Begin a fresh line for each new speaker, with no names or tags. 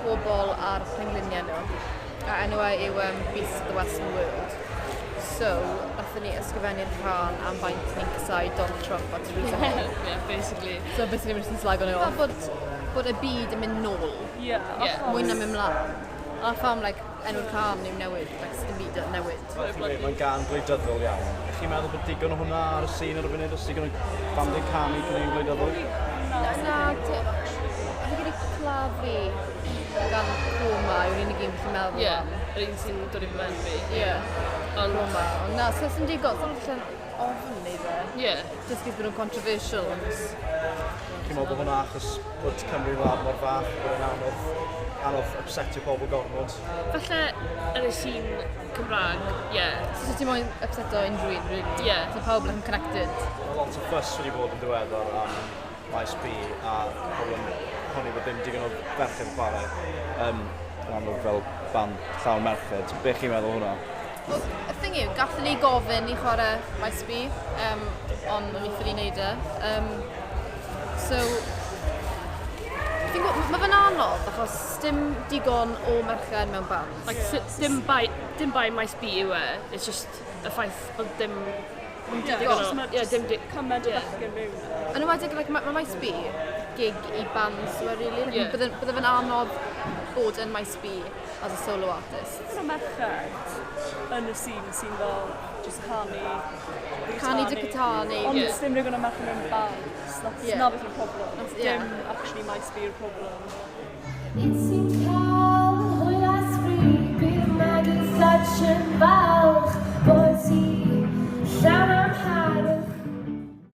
pobl ar pengliniau nhw. A enw e yw Beasts of the Western World. So, nathon ni ysgrifennu'r cân am faint ni'n casáu Donald Trump a Theresa May.
Yeah, basically.
So basically we're just yn slago nhw off. Bod y byd yn mynd nôl, mwy na mynd mlaen. A pham, like, enw'r cân yw newid, like, dim byd yn newid.
Mae'n gân gwleidyddol iawn. Ych chi'n meddwl bod digon o hwnna ar y sîn ar y funud? Os digon o bandiau canu caneuon gwleidyddol?
Na, fi gyda Claddu gan Coma yw'r unig un fi'n meddwl am.
Yr un sy'n dod i ben fi.
Ie.
Ond,
Coma. Ond na, so sy'n digon, sy'n allan ofn neud e. Just cos bod nhw'n controversial, ond
Chi'n meddwl bod hwnna achos bod Cymru wlad mor fach, bod e'n anodd upsetio pobl gormod?
Falle yn y sîn Cymraeg, ie. Yeah.
So ti moyn upseto unrhyw un, really.
Ie.
So pawb yn connected.
Mae lot o fuss wedi bod yn ddiweddar am Maes B a pobl yn honni bod ddim digon o ferched yn chwarae. Yn amlwg fel band llawn merched. Be chi'n meddwl o hwnna?
Wel, y thing yw, gallwn ni gofyn i chwarae Maes B, ond wnaethon ni wneud e. So, fi'n gwybod, mae fe'n anodd achos dim digon o merched mewn band.
Like, dim bai Maes B yw e, it's just y ffaith bod dim digon o
Just ma'
ie,
just
dim
cymaint o
ie.
bechgyn mewn.
Yn enwedig, like, mae Maes B gig i bands yw e, really. Like, bydde fe'n anodd bod yn Maes B as a solo artist.
Digon o merched yn y scene sy'n fel just canu dy
Canu dy guitar neu
Ond dim digon o merched mewn bands. That's na beth yw'r problem.
That's.
Dim actually Maes B yw'r problem.
It seemed cael hwyl a sbri, bydd magu such yn fawr.